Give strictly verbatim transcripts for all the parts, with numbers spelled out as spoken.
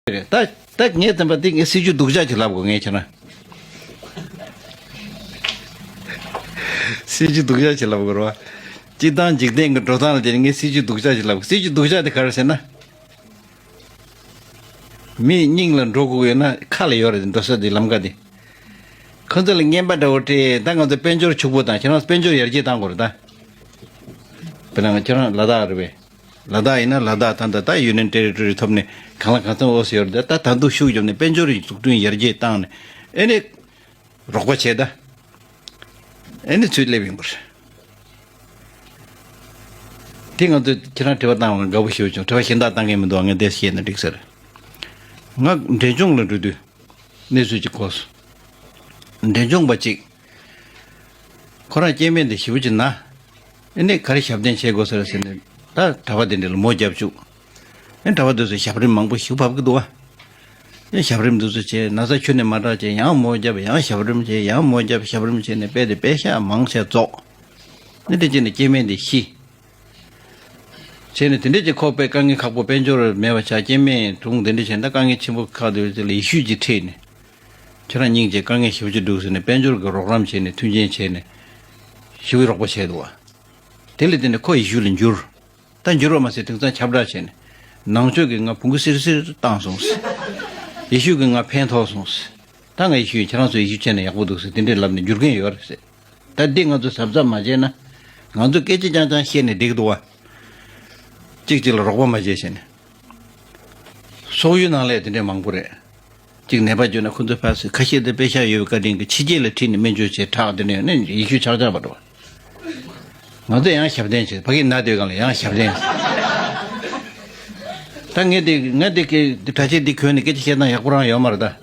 རེད། ད་ད་ངས་བསྟན་པ་འདི་ངས་སྲིད་ཇུས་སྡུག་ཅག་ཅིག་ལབ་དགོས། ངས་ཁྱེད་རང་སྲིད་ཇུས་སྡུག་ཅག་ཅིག་ལབ་དགོས་རེད་བ། སྤྱི་བཏང་འཇིག་རྟེན་གྱི་འགྲོ་སྟངས་ལ་དེ་ངས་སྲིད་ཇུས་སྡུག་ཅག་ཅིག་ལབ་དགོས། སྲིད་ཇུས་སྡུག་ཅག་དེ་ག་རེ་ཟེར་ན། མི་སྙིང་ལ་འགྲོ་དགོས་ཡོད་ན་ཁ་ལ་ཡོད་རེད། འགྲོ་ས་དེ་ལམ་ཀ་དེ། ཁོ་ཚོ་ལ་རྔན་པ་འདྲ་བོ་སྤྲད། ད་ང་ཚོ་དཔལ་འབྱོར་ཕྱུག་པོ་དང་ཁྱེད་རང་དཔལ་འབྱོར་ཡར་རྒྱས་བཏང་དགོས་རེད་ད། དཔེར་ན་ཁྱེད་རང་ལ་དྭགས་རེད་པས། ལ་དྭགས་ཡིན་ན་ལ་དྭགས་ད་ལྟ་ད་ཡུ་ནི་ཡན་ཊེ་རི་ཊོ་རི་ཐོབ་ནས་གང་ལ་གང་འཚམ་འོས་སུ་ཡོད་རེད། ད་ད་དུང་ཤུགས་བརྒྱབ་ནས་དཔལ་འབྱོར་འཛུགས་སྐྲུན་ཡར་རྒྱས་བཏང་ནས་ཨེ་ནི་རོགས་པ་བྱས་ད། ཨེ་ནི་ཚུར་སླེབས་ཡོང་གི་རེད། དེ་ང་ཚོས་ཁྱེད་རང་དྲི་བ་བཏང་བ་དགའ་པོ་ཞེ་པོ་བྱུང་། དྲི་བ་གཞན་དག་བཏང་མཁན་མི་འདུག་ངས་འདི་བཤད་ན་འགྲིག་ས་རེད། ང་འབྲས་ལྗོངས་ལ་འགྲོ་དུས་གནས་ཚུལ་ཅིག་གོ་སོང་། འབྲས་ལྗོངས་པ་ཅིག་ཁོ་རང་སྐྱེ་དམན་དེ་ཞེ་པོ་ཅིག་ན། ཨེ་ནས་ག་རེ་ཞབས་བརྟན་བྱེད་དགོས་ས་རེད་ཟེར་ནས་ད་གྲྭ་པ་དེ་འདྲ་ལ་མོ་རྒྱབ་བཅུག་ཨེ་གྲྭ་པ་དེ་ཚོས་ཞབས་རིམ་མང་པོ་ཞིག་བབས་ཀྱི་འདུག་བ། ཨེ་ཞབས་རིམ་དེ་ཚོ་བྱས། ན་ཚ་ཁྱོན་ནས་མ་དྲག་བྱས། ཡང་མོ་རྒྱབ། ཡང་ཞབས་རིམ་བྱས། ཡང་མོ་རྒྱབ། ཞབས་རིམ་བྱས་ནས་དཔེ་དེ་དཔེ་ཤག་མང་ཆེ་རྫོགས། ཨེ་དེ་བྱས་ནས་སྐྱེ་དམན་དེ་ཤི། བྱས་ནས་དེ་འདྲས་ཀྱི་ཁོག་པའི་དཀའ་ངལ་ཁག་པོ། དཔལ་འབྱོར་མེད་པ་ཆགས། སྐྱེ་དམན་གྲོངས། དེ་འདྲས་བྱས་ན་དཀའ་ངལ་ཆེན་པོ་ཁག་དེ་ཚོ་ལ་ཡེ་ཤུས་ཀྱིས་ཁྲིད་ནས། ཁྱེད་རང་སྙིང་རྗེ། དཀའ་ངལ་ཞེ་པོ་ཅིག་འདུག་ཟེར་ནས་དཔལ་འབྱོར་གྱི་རོགས་རམ་བྱས་ནས། མཐུན་རྐྱེན་བྱས་ནས་ཞེ་པོའི་རོགས་པ་བྱས་འདུག་བ། དེ་ལས་དེ་ནས་ཁོ་ཡེ་ཤུ་ལ་འགྱུར། ད་འགྱུར་བ་མ་ཟད་དེང་སང་ཁྱབ་བསྒྲགས་བྱས་ནས། ནང་ཆོས་ཀྱིས་ང་བོང་གུ་སིར་སིར་བཏང་སོང་ཟེར། ཡེ་ཤུ་གིས་ང་ཕན་ཐོགས་སོང་ཟེར། ད་ང་ཡེ་ཤུ་ཡིན། ཁྱེད་རང་ཚོ་ཡེ་ཤུ་བྱས་ན་ཡག་པོ་འདུག་ཟེར། དེ་འདྲས་ལབ་ནས་འགྱུར་མཁན་ཡོད་རེད་ཟེར། ད་འདི་ང་ཚོ་གཟབ་གཟབ་མ་བྱས་ན། ང་ཚོ་སྐད་ཆ་རྐྱང་རྐྱང་བཤད་ནས་འགྲིག་འདུག་བ། གཅིག་གཅིག་ལ་རོགས་པ་མ་བྱས་བྱས་ནས། སོག་ཡུལ་ནང་ལ་དེ་འདྲས་མང་པོ་རེད། གཅིག་ནད་པ་བྱུང་ན་ཁོ་ཚོ་ཕར་ཟེར། ཁ་ཤས་དེ་དཔེ་ཤག་ཡོད་པའི་བཀའ་དྲིན་གྱིས་ཕྱི་རྒྱལ་ལ་ཁྲིད་ནས་སྨན་བཅོས་བྱས། དྲག་དེ་འདྲས་ནས་ཡེ་ཤུ་ཆག་ཆག་པ་འགྲོ། ང་ཚོ་ཡང་ཞབས་བརྟན་བྱས། ཕ་གི་ན་དུས་གང་ལ་ཡང་ཞབས་བརྟན། ད་ངས་དེ་ངས་དེ་གི་དེ་གྲྭ་ཆས་འདི་གྱོན་ནས་སྐད་ཆ་བཤད་སྟངས་ཡག་པོ་རང་ཡོད་མ་རེད་ད།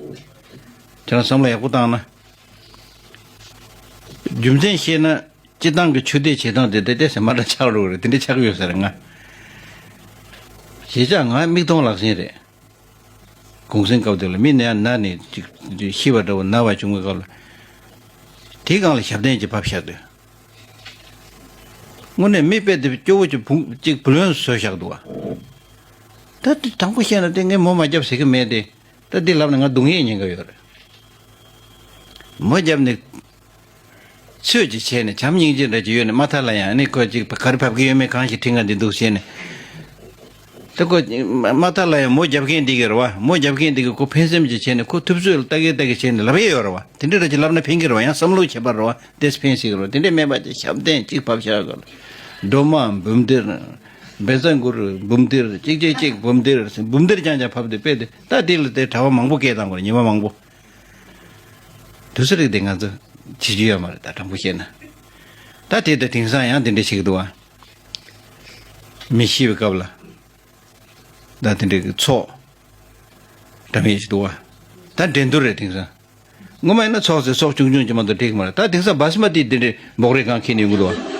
ཁྱེད་རང་བསམ་བློ་ཡག་པོ་བཏང་ན། རྒྱུ་མཚན་བཤད་ན། སྤྱི་བཏང་གི་ཆོས་དད་བྱེད་སྟངས་དེ་ཏོག་ཙམ་མ་འདྲ་ཆགས་འགྲོ་གི་རེད། དེ་འདྲ་ཆགས་ཀྱི་ཡོད་ས་རེད་ང་། གཞིས་ཆགས་ང་མིག་མཐོང་ལག་ཟིན་རེད། གུང་སེང་སྐབས་དེ་ལ་མི་ན་ན་ནས་ཅིག་ཤི་བ་འདྲ་བོ། ན་བ་བྱུང་བའི་སྐབས་ལ། དེའི་སྒང་ལ་ཞབས་བརྟན་གྱི་བབས་བཞག་དུས། དངོས་གནས་མི་དཔེ་དེ་སྐྱོ་བོ་གཅིག་བུང་གཅིག་བུ་ལོན་བཟོས་བཞག་འདུག་བ། ད་དེ་དྲང་པོ་བཤད་ན་དེ་ངས་མོ་མ་རྒྱབ་ཟེར་གི་མེད་དེ། ད་འདི་ལབ་ན་ང་སྡུག་བསྔལ་ཉེན་ཁ་ཡོད་རེད། མོ་རྒྱབ་ནས་ཚོད་ཅིག་བྱས་ནས་བྱམས་སྙིང་རྗེ་འདྲ་ཅིག་ཡོད་ནས། མ་མཐའ་ལ་ཡང་ནི་ཁོ་ཅིག་ག་རེ་བབས་ཀྱི་ཡོད་མེད་གང་ཞིག་དྲི་ང་འདི་འདུག་བྱས་ནས། ད་ཁོ་མ་མཐའ་ལ་ཡང་མོ་རྒྱབ་མཁན་འདི་གི་རེད་བ། མོ་རྒྱབ་མཁན་འདི་གི་ཁོ་ཕན་སེམས་ཅིག་བྱས་ནས་ཁོ་ཐུབ་ཚོད་ལ་ལྟ་གི་ལྟ་གི་བྱས་ནས་ལབ་ཡས་ཡོད་རེད་བ། དེ་འདྲ་འདྲ་ཅིག་ལབ་ན་ཕན་གི་རེད་བ། ཡང་བསམ་བློ་བྱེད་པ་རེད་བ། དེས་ཕན་སྲིད་གི་རེད་བ། དེ་འདྲ་མེད་པ་ཅིག་ཞབས་བརྟན་ཅིག་བབས་ཤག་གི་རེད། སྒྲོལ་མ་འབུམ་སྡེར། བཛྲ་གུ་རུ་འབུམ་སྡེར། གཅིག་གཅིག་གཅིག་འབུམ་སྡེར། འབུམ་སྡེར་རྐྱང་རྐྱང་བབས་དུས་དཔེ་དེ་ད་དེ་ལ་དེ་གྲྭ་པ་མང་པོ་སྐད་བཏང་དགོས་རེད། ཉི་མ་མང་པོ། དུས་ཚོད་རིགས་དེ་ང་ཚོ་བྱེད་རྒྱུ་ཡོད་མ་རེད་ད། དྲང་པོ་བཤད་ན། ད་དེ་ད་དེང་སང་ཡང་དེ་འདྲ་བྱེད་ཀྱི་འདུག་བ། མི་ཤི་བའི་སྐབས་ལ་ད་དེ་འདྲ་གི་ཚོགས་འདྲ་མི་ཞིག་འདུག་བ། ད་འགྲན་བསྡུར་རེད་དེང་སང་། སྔོན་མ་ཡིན་ན་ཚོགས་ཟེར་ཚོགས་ཆུང་ཆུང་ཅིག་མ་གཏོགས་འགྲིག་གི་མ་རེད། ད་དེང་སང་བྷ་སི་མ་ཏི་དེ་འདྲའི་འབོག་རེ་གང་ཁྱེར་ནས་ཡོང་གི་འདུག་བ།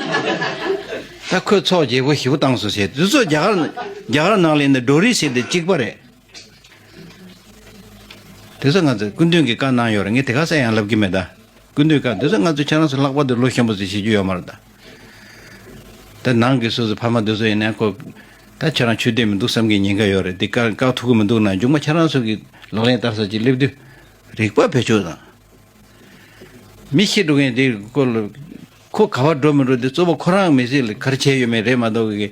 ད་ཁོས་ཚོགས་བརྗེ་པོ་ཞེ་པོ་བཏང་སོང་ཟེར། དེ་ཚོ་རྒྱ་གར་རྒྱ་གར་ནང་ལ་ཡིན་ན་ཌོ་རི་ཟེར་དེ་གཅིག་པ་རེད། དེ་ཚོ་ང་ཚོས་སྐུ་མདུན་གྱིས་བཀའ་གནང་ཡོད་རེད། ངས་དེ་ག་ས་ཡང་ལབ་ཀྱི་མེད་ད། སྐུ་མདུན་བཀའ་དེ་ཚོ་ང་ཚོ་ཁྱེད་རང་ཚོ་ལྷག་པར་དུ་ལོ་གཞོན་པ་ཚོས་ཤེས་རྒྱུ་ཡོད་མ་རེད་ད། ད་ནང་གི་སོ་སོ་ཕ་མ་དེ་ཚོ་ཡིན་ན་ཁོ། ད་ཁྱེད་རང་ཆོས་དད་མི་འདུག་བསམ་གྱི་ཉེན་ཁ་ཡོད་རེད། དེ་བཀག་བཀག་ཐུབ་ཀྱི་མི་འདུག་ན། མཇུག་མ་ཁྱེད་རང་ཚོ་གི་ལག་ལེན་བསྟར་ས་ཅིག་སླེབས་དུས་རིག་པ་བེད་སྤྱོད་དང་། མི་ཤི་འགྲོ་མཁན་དེ་སྐོར་ལ་ཁོ་ག་པར་འགྲོ་མི་འགྲོ་དེ་གཙོ་བོ་ཁོ་རང་མི་ཚེ་ལ་ག་རེ་བྱས་ཡོད་མེད་རེད་མ་གཏོགས་གི།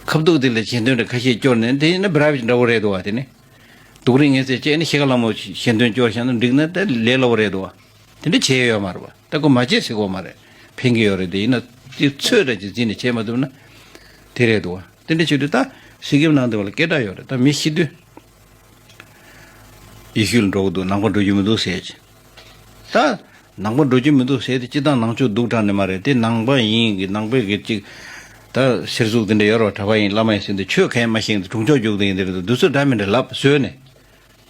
ཁ་བཏུག་དེ་ལ་ཞལ་འདོན་རེ་ཁ་ཤས་སྐྱོར་ནས། དེ་ཡིན་ན་བི་ར་བི་འདྲ་བོ་རེད་འདུག་བ། དེ་ནི་སྡུག་རུས་ངལ་སེལ་བྱས་ནས་ཤི་ཁ་ལ་མོ་ཞལ་འདོན་སྐྱོར་བཞག་ན་འགྲིག་ན་དེ་ལས་སླ་བོ་རེད་འདུག་བ། དེ་འདྲ་བྱས་ཡོད་མ་རེད་བ། ད་ཁོ་མ་བྱེད་ཟེར་གོ་མ་རེད། ཕན་གྱི་ཡོད་རེད། དེ་ཡིན་ན་དེ་ཚོད་འདྲ་ཅིག་འཛིན་ནས་བྱས་མ་ཐུབ་ན་དེ་རེད་འདུག་བ། དེ་འདྲ་བྱེད་དུས་ད་སི་ཀིམ་ནང་དེ་བ་ལ་སྐད་གྲགས་ཡོད་རེད། ད་མི་ཤི་དུས་ཡེ་ཤུ་ལ་འགྲོ་གི་འདུག་ནང་པ་འགྲོ་རྒྱུ་མི་འདུག་ཟེར་གྱི། ད་ནང་པ་འགྲོ་རྒྱུ་མི་འདུག་ཟེར་དེ་སྤྱི་བཏང་ནང་ཆོས་སྡུག་དྲགས་ནི་མ་རེད། དེ་ནང་པ་ཡིན་གི་ནང་པའི་གི་ཅིག་ད་སེར་གཟུགས་དེ་འདྲ་ཡོད་རེད་བ། གྲྭ་པ་ཡིན་བླ་མ་ཡིན་ཟེར་དུས་ཆོས་གང་ཡང་མ་ཤེས་ཀྱི་དྲུང་ཆོག་རྒྱུགས་དེ་ཡིན། དེ་རེད་འདུག་དུས་ཚོད་འདྲ་མི་འདྲ་ལབ་བཟོས་ནས།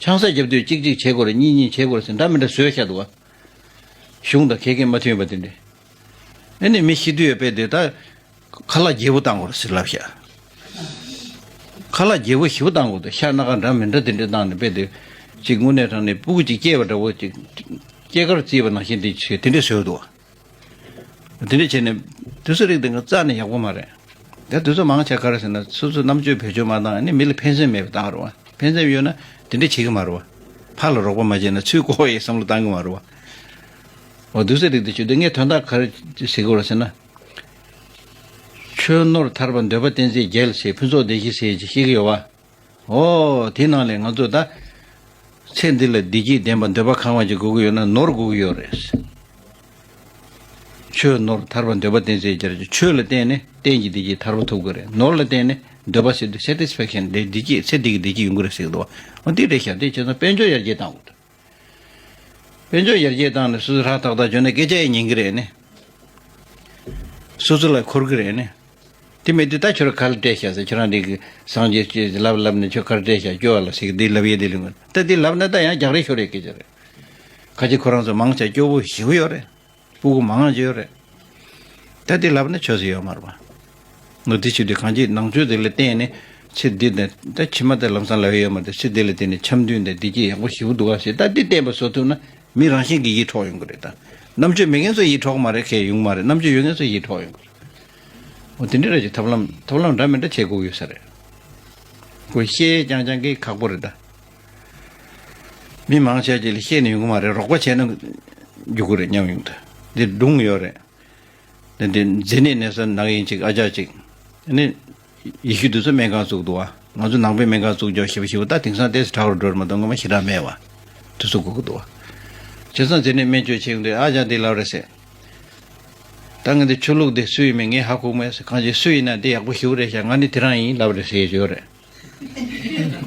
ཆང་ས་རྒྱབ་དུས་གཅིག་གཅིག་བྱེད་དགོས་རེད། གཉིས་གཉིས་བྱེད་དགོས་རེད་ཟེར་འདྲ་མི་འདྲ་བཟོས་བཞག་འདུག་བ། གཞུང་དང་ཁེ་ཁེ་མ་མཐུན་པ་དེ་འདྲ། ཨ་ནི་མི་ཤི་དུས་ཡོད་པས་དེ་ད། ཁ་ལག་བརྗེ་པོ་བཏང་དགོས་རེད་ཟེར་ལབ་ཤག་ཁ་ལག་བརྗེ་པོ་ཞེ་པོ་བཏང་དགོས་འདུག་ཤ་སྣ་ཁ་འདྲ་མི་འདྲ་དེ་འདྲ་བཏང་ནས་དཔེ་དེ་ཅིག་དངོས་གནས་དྲང་གནས་སྤུ་གུ་ཅིག་སྐྱེས་པ་འདྲ་བོ་ཅིག་སྐྱེས་སྐར་བརྩིས་པ་ནང་བཞིན་དེ་བྱས་དེ་འདྲ་བཟོས་འདུག་དེ་འདྲ་བྱས་ནས་དུས་ཚོད་རིགས་དེ་ང་རྩ་ནས་ཡག་པོ་མ་རེད། ད་དུས་ཚོད་མང་ཆེ་ག་རེ་ཟེར་ན། སོ་སོ་རྣམ་དཔྱོད་བེད་སྤྱོད་མ་བཏང་ནས་མི་ལ་ཕན་སེམས་མེད་པ་བཏང་རེད་བ། ཕན་སེམས་ཡོད་ན་དེ་འདྲ་བྱེད་ཀྱི་མ་རེད་བ། ཕར་ལ་རོགས་པ་མ་བྱས་ན་ཚུར་ཁོ་ཡི་བསམ་བློ་བཏང་གི་མ་རེད་བ། འོ་དུས་ཚོད་རིག་དེ་བྱེད་དུས་ངས་དོན་དག་ག་རེ་ཟེར་གྱི་ཡོད་རེད་ཟེར་ན། ཆོས་ནོར་ཐར་པ་འདོད་པ་བསྟེན་ཚེ་རྒྱལ་ཟེར། ཕུན་ཚོགས་བདེ་གཤེགས་ཟེར་ཅིག་བཤད་ཀྱི་ཡོད་བ། ཨོ་དེའི་ནང་ལས་ང་ཚོ་ད་ཚེ་འདི་ལ་བདེ་སྐྱིད་ལྡན་པ་འདོད་པ་ཁེངས་པ་ཅིག་དགོས་ཀྱི་ཡོད་ན་ནོར་དགོས་ཀྱི་ཡོད་རེད། ཆོས་ནོར་ཐར་པ་འདོད་པ་བསྟེན་ཚེ་རྒྱལ། ཆོས་ལ་བརྟེན་ནས་གཏན་གྱི་བདེ་སྐྱིད་ཐར་པ་ཐོབ་ཀྱི་རེད། ནོར་ལ་བརྟེན་ནས་འདོད་པ་ཟེར་དུས་སེ་ཊི་སི་ཕེག་ཤན་དེ་བདེ་སྐྱིད་ཚེ་འདི་གི་བདེ་སྐྱིད་ཡོང་གི་རེད་ཟེར་གྱི་འདུག་བ། འོ་འདི་རེད་ཤག་དེ་བྱས་ཙང་དཔལ་འབྱོར་ཡར་རྒྱས་བཏང་དགོས་འདུག་དཔལ་འབྱོར་ཡར་རྒྱས་བཏང་ནས་སོ་སོ་ཧྲ་ཏག་ཏག་བྱུང་ན་སྐད་ཆ་ཡང་ཉན་གྱི་རེད་ནི། སོ་སོ་ལ་འཁོར་གྱི་རེད་ནི། དེ་མེད་དུས་ད་ཁྱོད་རང་ག་ལ་སྤྲད་ཤག་ཟེར། ཁྱོད་རང་འདི་གི་སངས་རྒྱས་ཀྱིས་ལབ་ལབ་ནས་ཁྱོད་ག་ལ་སྤྲད་ཤག་སྐྱོ་བ་ལ་ཟེར་གི་འདི་ལབ་ཡས་འདི་ལུས་ངོ་། ད་འདི་ལབ་ན་ད་ཡང་རྒྱག་རེས་ཤོར་ཡས་སྐད་ཆ་རེད། ཁ་ཅིག་ཁོ་རང་ཚོ་མང་ཆེ་སྐྱོ་བོ་ཞེ་པོ་ཡོད་རེད། སྤུ་གུ་མང་ཆེ་ཡོད་རེད། ད་འདི་ལབ་ན་ཆོས་སུ་ཡོད་མ་རེད་པ། ནོར་འདི་བྱེད་དུས་གང་ཅི་ནང་ཆོས་འདི་ལ་བརྟེན་ནས་ཚེ་འདི་དང་ད་ཕྱི་མ་དེ་ལམ་སང་ལབ་ཡས་ཡོད་མ་རེད། ཚེ་འདི་ལ་བརྟེན་ནས་འཆམ་མཐུན་དང་བདེ་སྐྱིད་ཡག་པོ་ཞེ་པོ་འདུག་ག་ཟེར། ད་འདི་བསྟན་པ་བཟོ་ཐུབ་ན། མི་རང་བཞིན་གྱིས་ཡིད་འཕྲོག་ཡོང་གི་རེད་ད། རྣམ་དཔྱོད་མེད་མཁན་ཚོ་ཡིད་འཕྲོག་མ་རེད། ཁས་ཡོང་མ་རེད། རྣམ་དཔྱོད་ཡོད་མཁན་ཚོ་ཡིད་འཕྲོག་ཡོང་གི་རེད། འོ་དེ་འདྲ་རེད་ཀྱི། ཐབས་ལམ་ཐབས་ལམ་འདྲ་མི་འདྲ་བྱེད་དགོས་ཡོད་ས་རེད། ཁོས་བཤད་རྐྱང་རྐྱང་གིས་ཁག་པོ་རེད་ད། མི་མང་ཆེ་ཅིག་ལ་བཤད་ནས་ཡོང་གི་མ་རེད། རོགས་པ་བྱས་ན་འགྱུར་གི་རེད་སྙམ་ཡོང་ད། འདི་སྒྲུང་ཡོད་རེད། འདི་འདི་མཛེ་ནད་ནད་ས་ན་མཁན་ཅིག་ཨ་ཅག་ཅིག་ནི། ཡེ་ཤུ་དེ་ཚོ་སྨན་ཁང་བཙུགས་འདུག་བ། ང་ཚོ་ནང་པའི་སྨན་ཁང་བཙུགས་རྒྱུ་ཞེ་པོ་ཞེ་པོ་ད་དེང་སང་ཏོག་ཙམ་དྲག་རུ་འགྲོ་རེད་མ་གཏོགས་སྔོན་མ་ཞེ་དྲག་མེད་བ། དེ་ཚོ་དགོས་ཀྱི་འདུག་བ། བྱས་ཙང་མཛེ་ནད་སྨན་བཅོས་བྱེད་ཀྱི་འདུག་ཨ་ཅག་འདི་ལབ་རེད་ཟེར། ད་ང་འདི་ཆོས་ལུགས་འདི་སུ་ཡིན་མིན་ངས་ཧ་གོ་མེད་ཟེར། གང་ཅི་སུ་ཡིན་ན་འདི་ཡག་པོ་ཞེ་པོ་རེད་ཤག་ང་ནི་དེ་རང་ཡིན་ལབ་རེད་ཟེར་ཡོད་རེད།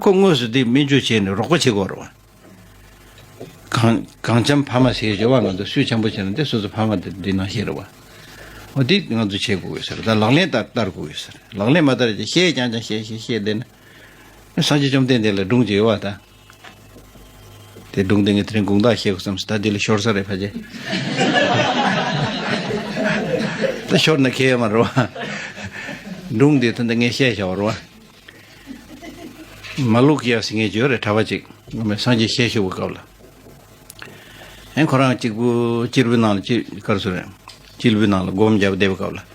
ཁོ་དངོས་སུ་འདི་སྨན་བཅོས་བྱས་ནས་རོགས་པ་བྱེད་དགོས་རེད་བ། གང་གང་འཆམ་ཕ་མ་ཟེར་བྱ་བ་ང་ཚོ་སུས་འཆམ་པོ་བྱས་ན་དེ་སོ་སོ་ཕ་མ་དེ་འདི་ནང་བཞིན་རེད་བ། འོ་དེ་ང་ཚོ་བྱེད་དགོས་ཡོད་ས་རེད། ད་ལག་ལེན་བསྟར་བསྟར་དགོས་ཡོད་ས་རེད། ལག་ལེན་མ་བསྟར་ཅིག་བཤད་རྐྱང་རྐྱང་བཤད་བཤད་བཤད་བསྡད་ན། སངས་རྒྱས་བཅོམ་ལྡན་འདས་ལ་སྒྲུང་ཅིག་ཡོད་བ་ད། དེ་སྒྲུང་དེ་ངས་དེ་རིང་དགོང་དག་བཤད་དགོས་བསམ་སོང་། ད་དེ་ལས་ཤོར་ས་རེད་ཕལ་ཆེར། ད་ཤོར་ན་ཁེལ་ཡོད་མ་རེད་བ། སྒྲུང་དེ་ད་ལྟ་ངས་བཤད་བཞག་པ་རེད་བ། མ་ལུག་ཡ་ཟེར་མཁན་ཅིག་ཡོད་རེད། གྲྭ་པ་ཅིག་སྔོན་མའི་སངས་རྒྱས་ཞལ་བཞུགས་པའི་སྐབས་ལ། ཨེ་ཁོ་རང་གཅིག་པུ་སྤྱིལ་བུའི་ནང་ལ་ཅི་ག་རེ་ཟེར་རེད། སྤྱིལ་བུའི་ནང་ལ་སྒོམ་རྒྱབ་བསྡད་པའི་སྐབས་ལ།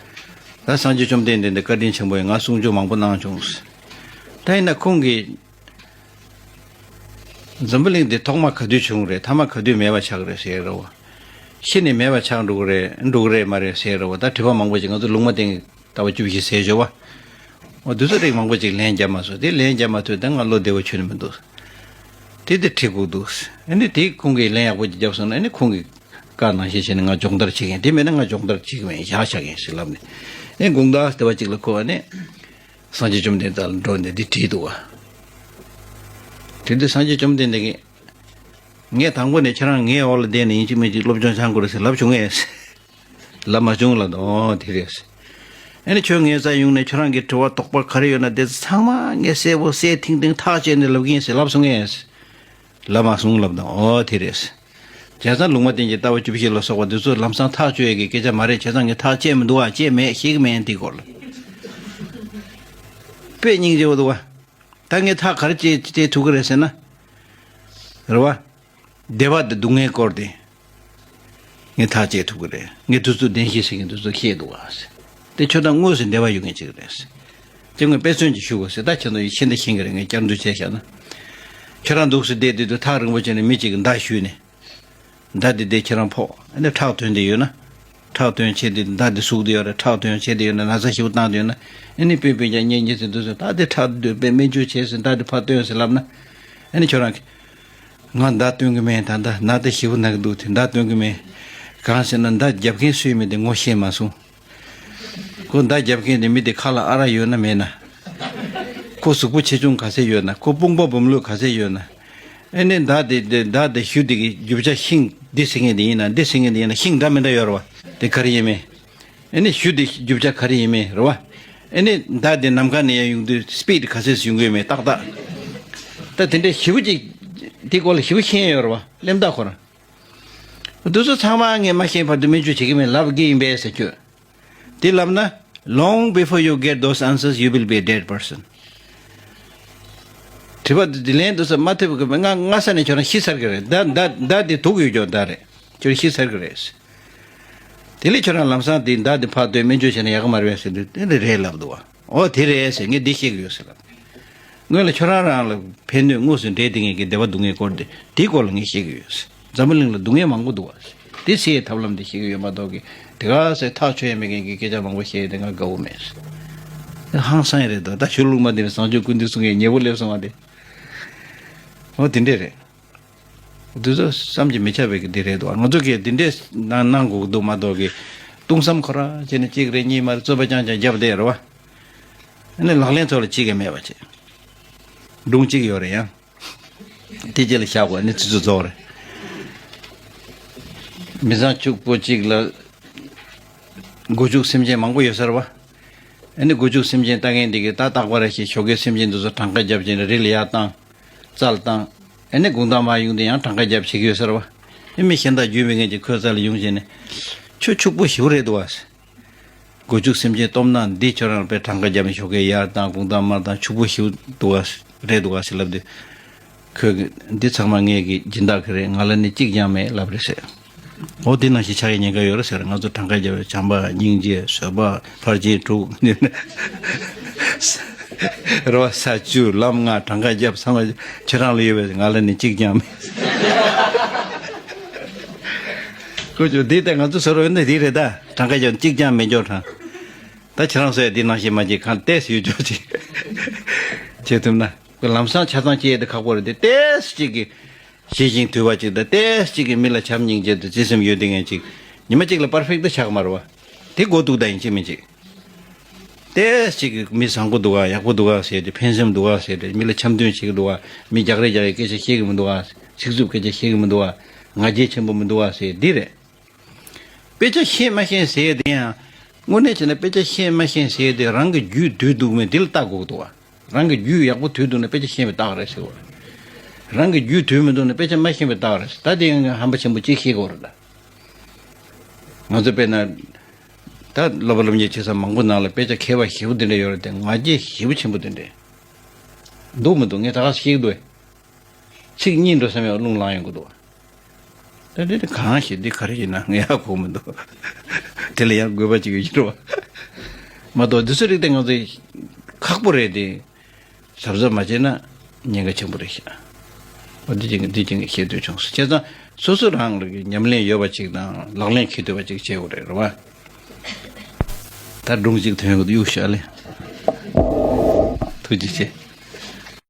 ད་སངས་རྒྱས་བཅོམ་ལྡན་འདས་འདི་བཀའ་དྲིན་ཆེན་པོ་ཡིས་ང་གསུང་ཆོས་མང་པོ་གནང་བྱུང་། ད་ཡིན་ན་ཁོང་གིས་འཛམ་བུ་གླིང་འདི་ཐོག་མ་ག་དུས་བྱུང་རེད། ཐ་མ་ག་དུས་མེད་པ་ཆགས་རེད་ཟེར་རོ། ཤི་ནས་མེད་པ་ཆགས་འགྲོ་གི་རེད་འགྲོ་གི་རེད་མ་རེད་ཟེར་རོ། ད་དྲི་བ་མང་པོ་ཅིག་ང་ཚོ་ལུང་མ་བསྟན་གྱི་ལྟ་བ་བཅུ་བཞི་ཟེར་བྱ་བ། འོ་དུས་ཚོད་རིང་མང་པོ་ཅིག་ལན་བརྒྱབ་མ་སོང་། དེ་ལན་བརྒྱབ་མ་ཐུབ། ད་ང་བློ་བདེ་བོ་ཁྱོན་ནས་མི་འདུག་དེ་དེ་ཁྲིད་དགོས་འདུག་ཨ་ནི་དེ་ཁོང་གིས་ལན་ཡག་པོ་ཅིག་བརྒྱབ་སོང་ན་ཨ་ནི་ཁོང་གི་བཀའ་ནང་བཞིན་བྱས་ནས་ང་སྦྱོང་བརྡར་བྱེད་མཁན། དེ་མེད་ན་ང་སྦྱོང་བརྡར་བྱེད་ཀྱི་མེད། བཞག་བཞག་ཡིན་ཟེར་ལབ་ནས། ཨེ་དགོང་དག་ལྟ་བ་ཅིག་ལ་ཁོ་ཨ་ནི་སངས་རྒྱས་བཅོམ་ལྡན་འདས་ལ་འགྲོ་ནས་འདི་བྲིས་འདུག་བ། དེ་དུས་སངས་རྒྱས་བཅོམ་ལྡན་འདས་ཀྱིས། ངས་དང་པོ་ནས་ཁྱེད་རང་ངའི་འོག་ལ་བསྡད་ནས་ཡིན་གཅིག་མིན་གཅིག་སློབ་སྦྱོང་སྦྱང་དགོས་རེད་ཟེར་ལབ་བྱུང་ངས། ལབ་མ་བྱུང་ལབ་དང་། ཨོ་དེ་རེད། ཨ་ནི་ཁྱོད་ངའི་རྩར་ཡོང་ནས་ཁྱོད་རང་གི་དྲི་བ་དོགས་པ་ག་རེ་ཡོད་ན་དེ་ཚང་མ་ངས་གསལ་པོ་གསལ་ཐིང་ཐིང་ཐག་བཅད་ནས་ལབ་ཀྱི་ཡིན་ཟེར་ལབ་སོང་ངས། ལབ་མ་སོང་ལབ་དང་། ཨོ་དེ་རེད། བྱས་ཙང་ལུང་མ་བསྟན་གྱི་ལྟ་བ་བཅུ་བཞི་ལ་སོགས་པ་འདི་ཚོ་ལམ་སང་ཐག་གཅོད་ཡས་ཀྱི་སྐད་ཆ་མ་རེད། བྱས་ཙང་ངས་ཐག་བཅད་མི་འདུག་ཨ། བཅད་མེད། ཤེས་ཀྱི་མེད་འདི་སྐོར་ལ། དཔེ་སྙིང་རྗེ་པོ་འདུག་བ། ད་ངས་ཐག་ག་རེ་བཅད་བཅད་ཐུབ་ཀྱི་རེད་ཟེར་ན། རེད་བ། བདེ་བ་དང་སྡུག་བསྔལ་སྐོར་དེ། ངས་ཐག་བཅད་ཐུབ་ཀྱི་རེད། ངས་དུས་ཚོད་བདེན་བཞི་ཟེར་མཁན་དུས་ཚོད་ཤེས་འདུག་བ། དེ་ཁྱོད་དང་དངོས་སུ་འབྲེལ་བ་ཡོད་མཁན་ཅིག་རེད། དེ་ངས་དཔེ་མཚོན་ཅིག་ཞུ་དགོས་ཟེར། ད་ཁྱེད་ཚོ་ཡིད་ཆེས་འདི་ཤེས་ཀྱི་རེད། ངས་བསྐྱར་ཟློས་བྱས་བཞག་ན། ཁྱོད་རང་འདུག་སེ་བསྡད་དུས་དུས་ཐག་རིང་པོ་བྱས་ནས་མི་གཅིག་གིས་མདའ་གཞུས་ནས། མདའ་དེ་དེ་ཁྱེད་རང་ཕོག་ཨ་ནི་ཁྲག་ཐོན་བསྡད་ཡོད་ན། ཁྲག་ཐོན་བྱས་ཏེ་མདའ་དེ་ཟུག་བསྡད་ཡོད་རེད། ཁྲག་ཐོན་བྱས་བསྡད་ཡོད་ན། ན་ཚ་ཞེ་པོ་བཏང་བསྡད་ཡོད་ན། ཨ་ནི་སྤུན་སྤུན་ཀྱག་གཉེན་ཉེ་ཚན་དེ་ཚོས་ད་དེ་ཁྲག་འདོད་པས་སྨན་བཅོས་བྱས་ཟེར། མདའ་དེ་ཕར་སྟོན་ཟེར་ལབ་ན། ཨ་ནི་ཁྱོད་རང་གིས། ང་མདའ་སྟོན་གི་མེད། ད་ལྟ་ན་དེ་ཞེ་པོ་ན་གི་འདུག་དེ་མདའ་སྟོན་གི་མེད། གང་ཟེར་ན་མདའ་རྒྱབ་མཁན་སུ་ཡིན་མིན་དེ་ངོ་ཤེས་མ་སོང་། ཁོ་མདའ་རྒྱབ་མཁན་དེ་མི་དེ་ཁ་ལ་ཨ་རག་ཡོད་ན་མེད་ན། ཁོ་གཟུགས་པོ་ཆེ་ཆུང་ག་ཚད་ཡོད་ན། ཁོ་དཔུང་པ་སྦོམ་ལོས་ག་ཚད་ཡོད་ན། ཨེ་ནི་མདའ་དེ་དེ་མདའ་དེ་གཞུ་དེ་གི་རྒྱུ་ཆ་ཤིང་འདི་ཟེར་མཁན་དེ་ཡིན་ན་འདི་ཟེར་མཁན་དེ་ཡིན་ན་ཤིང་འདྲ་མི་འདྲ་ཡོད་རེད་བ། དེ་ག་རེ་ཡིན་མིན། ཨེ་ནི་གཞུ་དེ་རྒྱུ་ཆ་ག་རེ་ཡིན་མིན་རེད་བ། ཨེ་ནི་མདའ་དེ་ནམ་མཁའ་ནས་ཡར་ཡོང་དུས་སི་པིཌ་ག་ཚད་ཡོང་གི་ཡོད་མེད་ཏག་ཏག་ད་དེ་འདྲའི་ཞེ་པོ་ཅིག་དེ་སྐོར་ལ་ཞེ་པོ་ཤེས་ཡོད་རེད་བ། གླེན་རྟགས་ཁོ་རང་། འདི་ཚོ་ཚང་མ་ངས་མ་ཤེས་བར་དུ་སྨན་བཅོས་བྱེད་ཀྱི་མེད་ལབ་ཀྱི་ཡིན་པས་ཟེར་ཁྱོད། དེ་ལབ་ན། Long before you get those answers, you will be a dead person. དྲི་བ་འདི་ལན་འདི་ཚོ་མ་ཐེབས་གི་སྔ་སྔ་ས་ནས་ཁྱོད་རང་ཤི་ཚར་གི་རེད། མདའ་མདའ་མདའ་འདི་དུག་ཡོད་ཀྱང་མདའ་རེད། ཁྱོད་ཤི་ཚར་གི་རེད། དེ་ལས་ཁྱོད་རང་ལམ་སང་དེ་མདའ་འདི་ཕར་སྟོན་སྨན་བཅོས་བྱས་ན་ཡག་གི་མ་རེད་པས་ཟེར་དུས་དེ་འདྲ་རེད་ལབ་འདུག་བ། ཨོ་དེ་རེད་ཟེར། ངས་འདི་ཤེས་ཀྱི་ཡོད་ཟེར་ལབ། སྔོན་ལ་ཁྱོད་རང་རང་ལ་ཕན་གནོད་དངོས་སུ་འབྲེལ་བསྡད་མཁན་གྱི་བདེ་བ་སྡུག་བསྔལ་སྐོར་དེ་དེའི་སྐོར་ལ་ངས་ཤེས་ཀྱི་ཡོད་ཟེར། འཛམ་བུ་གླིང་ལ་སྡུག་བསྔལ་མང་པོ་འདུག་བ་ཟེར། དེ་སེལ་ཐབས་ལམ་དེ་ཤེས་ཀྱི་ཡོད་མ་གཏོགས་ཀྱི་དེ་ག་ཟེར་ཐག་ཆོད་ཡ་མེད་མཁན་གྱི་སྐད་ཆ་མང་པོ་བཤད་དེ་ང་དགའ་བོ་མེད་ཟེར། ཧང་སང་ཡ་རེད་དོ། ད་ཆོས་ལུགས་མ་འདི་ནས་བཟང་སྤྱོད་ཀུན་འདུས་གསུང་མཁན་ཉེ་པོ་སླེབས་སོང་བ་དེ། ཨོ་དེ་འདྲས་རེད། འདི་ཚོ་བསམ་གྱིས་མི་ཁྱབ་པའི་གི་འདི་རེད་འདུག་ང་ཚོ་གིས་འདི་འདྲས་གནང་གནང་དགོས་ཀྱི་འདུག་མ་གཏོགས་ཀྱི་སྟོང་བསམ་ཁོ་ར་བྱས་ནས་གཅིག་རེ་གཉིས་མ་རེ་རྩོད་པ་རྐྱང་རྐྱང་བརྒྱབ་བསྡད་རེད་བ། ཨ་ནི་ལག་ལེན་ཐོག་ལ་གཅིག་གི་མེད་པ་བྱས། སྒྲུང་གཅིག་ཡོད་རེད་ཡང་། དེ་རྗེས་ལ་བཞག་དགོས། ཨ་ནི་ཚིག་རྩུབ་རྫོགས་རེད། མི་ཚང་ཕྱུག་པོ་གཅིག་ལ་སྒོ་ཕྱུགས་སེམས་ཅན་མང་པོ་ཡོད་ས་རེད་བ། ཨ་ནི་སྒོ་ཕྱུགས་སེམས་ཅན་ལྟ་མཁན་འདི་གིས་ད་རྟག་པར་ཞིག་ཞོགས་ཀའི་སེམས་ཅན་འདི་ཚོ་གྲངས་ཀ་བརྒྱབ་བྱས་ནས་རི་ལ་ཡར་བཏང་། རྩལ་བཏང་། ཨ་ནི་དགུང་དག་མར་ཡོང་དུས་ཡང་གྲངས་ཀ་བརྒྱབ་བྱེད་ཀྱི་ཡོད་ས་རེད་བ། ཨ་མི་གཞན་དག་རྒྱུས་མེད་མཁན་གྱིས་ཁོའི་རྩ་ལ་ཡོང་བྱས་ནས། ཁྱོད་ཕྱུག་པོ་ཞེ་པོ་རེད་འདུག་བ། སྒོ་ཕྱུགས་སེམས་ཅན་སྟོབས་ན་འདི་ཁྱོད་རང་ལ་དཔེ་གྲངས་ཀ་བརྒྱབ་ནས་ཞོགས་ཀས་ཡར་བཏང་དགུང་དག་མར་བཏང་ཕྱུག་པོ་ཞེ་པོ་འདུག་བ། རེད་འདུག་བ་ཟེར་ལབ་དུས། ཁོས་འདི་ཚང་མ་ངེད་ཀྱི་སྦྱིན་བདག་གི་རེད། ང་ལ་ནི་གཅིག་ཀྱང་མེད་ལབ་རེད་ཟེར། འོ་དེ་ནང་བཞིན་ཆགས་ཡ་ཉེན་ཁ་ཡོད་རེད་ཟེར། ང་ཚོ་གྲངས་ཀ་བརྒྱབ་པའི་བྱམས་པ་སྙིང་རྗེ་བཟོད་པ་ཕར་ཕྱིན་དྲུག་རེད་བ། ས་བཅུ་ལམ་ལྔ་གྲངས་ཀ་བརྒྱབ་ཚང་མ་ཁྱེད་རང་ལ་ཡོད་པས་ང་ལ་ནི་གཅིག་ཀྱང་མེད། ཁོ་ཚོ་འདི་ལྟ་ང་ཚོ་བཟོ་རོགས་ཡོད་ན་འདི་རེད་ད། གྲངས་ཀ་བརྒྱབ་གཅིག་ཀྱང་མེད་འཇོག་དྲང་། ད་ཁྱེད་རང་ཚོས་འདི་ནང་བཞིན་མ་བྱེད་གང་ལྟས་ཡོད་འཇོག་ཅིག་བྱེད་ཐུབ་ན། ལམ་སང་ཆ་ཚང་བྱེད་ཡས་དེ་ཁག་པོ་རེད་དེ། ཏོག་ཙམ་ཅིག་གིས་ཞི་ཞིང་དུལ་བ་ཅིག་དང་། ཏོག་ཙམ་ཅིག་གིས་མི་ལ་བྱམས་སྙིང་རྗེ་དང་བརྩེ་སེམས་ཡོད་བསྡད་མཁན་ཅིག་ཉི་མ་གཅིག་ལ་པར་ཕེག་ཏུ་ཆགས་མ་རེད་བ། དེ་གོ་ཐུབ་ད་ཡིན་གཅིག་མིན་གཅིག་ཏོག་ཙམ་ཅིག་གིས་མི་བཟང་པོ་འདུག་ག་ཡག་པོ་འདུག་ག་ཟེར་ཏེ། ཕན་སེམས་འདུག་ག་ཟེར་ཏེ། མི་ལ་འཆམ་མཐུན་བྱེད་ཀྱི་འདུག་ག་མི་རྒྱག་རེས་རྒྱག་ཡས་སྐད་ཆ་བཤད་ཀྱི་མི་འདུག་ག་ཚིག་རྩུབ་སྐད་ཆ་བཤད་ཀྱི་མི་འདུག་ག་ང་རྒྱལ་ཆེན་པོ་མི་འདུག་ག་ཟེར་འདི་རེད། དཔེ་ཆ་ཤེས་མ་ཤེས་ཟེར་ཡས་དེ་ཡང་། དངོས་གནས་བྱས་ན་དཔེ་ཆ་ཤེས་མ་ཤེས་ཟེར་ཡས་དེ་རང་གི་རྒྱུད་དུལ་འདུག་མེད་དེ་ལ་བལྟ་དགོས་ཀྱི་འདུག་བ། རང་གི་རྒྱུད་ཡག་པོ་དུལ་འདུག་ན་དཔེ་ཆ་ཤེས་པའི་རྟགས་རེད་ཟེར་བ། རང་གི་རྒྱུད་དུལ་མི་འདུག་ན་དཔེ་ཆ་མ་ཤེས་པའི་རྟགས་རེད་ཟེར། ད་དེ་ཡང་ཧམ་པ་ཆེན་པོ་གཅིག་ཤེས་དགོས་རེད་ད། ང་ཚོ་དཔེར་ན། ད་སློབ་པ་སློབ་གཉེར་བྱེད་ས་མང་པོ་ནང་ལ་དཔེ་ཆ་མཁས་པ་ཞེ་པོ་དེ་འདྲ་ཡོད་རེད་དེ། ང་རྒྱལ་ཞེ་པོ་ཆེན་པོ་དེ་འདྲ་འདུག་མི་འདུག་ངས་ད་ག་ཤེས་ཀྱི་འདུག་ཚིག་གཉིས་འགྲོ་བསམ་ཡང་རླུང་ལངས་ཡོང་གི་འདུག་ད་འདི་འདི་གང་ཞིག་འདི་ག་རེ་ཡིན་ན་ངས་ཧ་གོ་མི་འདུག་དེ་ལ་ཡང་དགོས་པ་ཅིག་ཡོད་ཀྱི་རེད་བ། མ་གཏོགས་འདི་ཚོ་རིགས་དེ་ང་ཚོས་ཁག་པོ་རེད་དེ། གཟབ་གཟབ་མ་བྱས་ན་ཉེན་ཁ་ཆེན་པོ་རེད་ཤག་འོ་འདི་ཅིག་འདི་ཅིག་བཤད་འདོད་བྱུང་སོང་། བྱས་ཙང་སོ་སོ་རང་ལ་ཉམས་ལེན་ཡོད་པ་ཅིག་དང་ལག་ལེན་འཁེལ་འདོད་པ་ཅིག་བྱེད་དགོས་རེད་རེད་བ། ད་སྒྲུང་ཅིག་ཐོན་ཡོང་གི་འདུག་གཡུག་ཞོག་ཨ་ལེ། ཐུགས་རྗེ་ཆེ།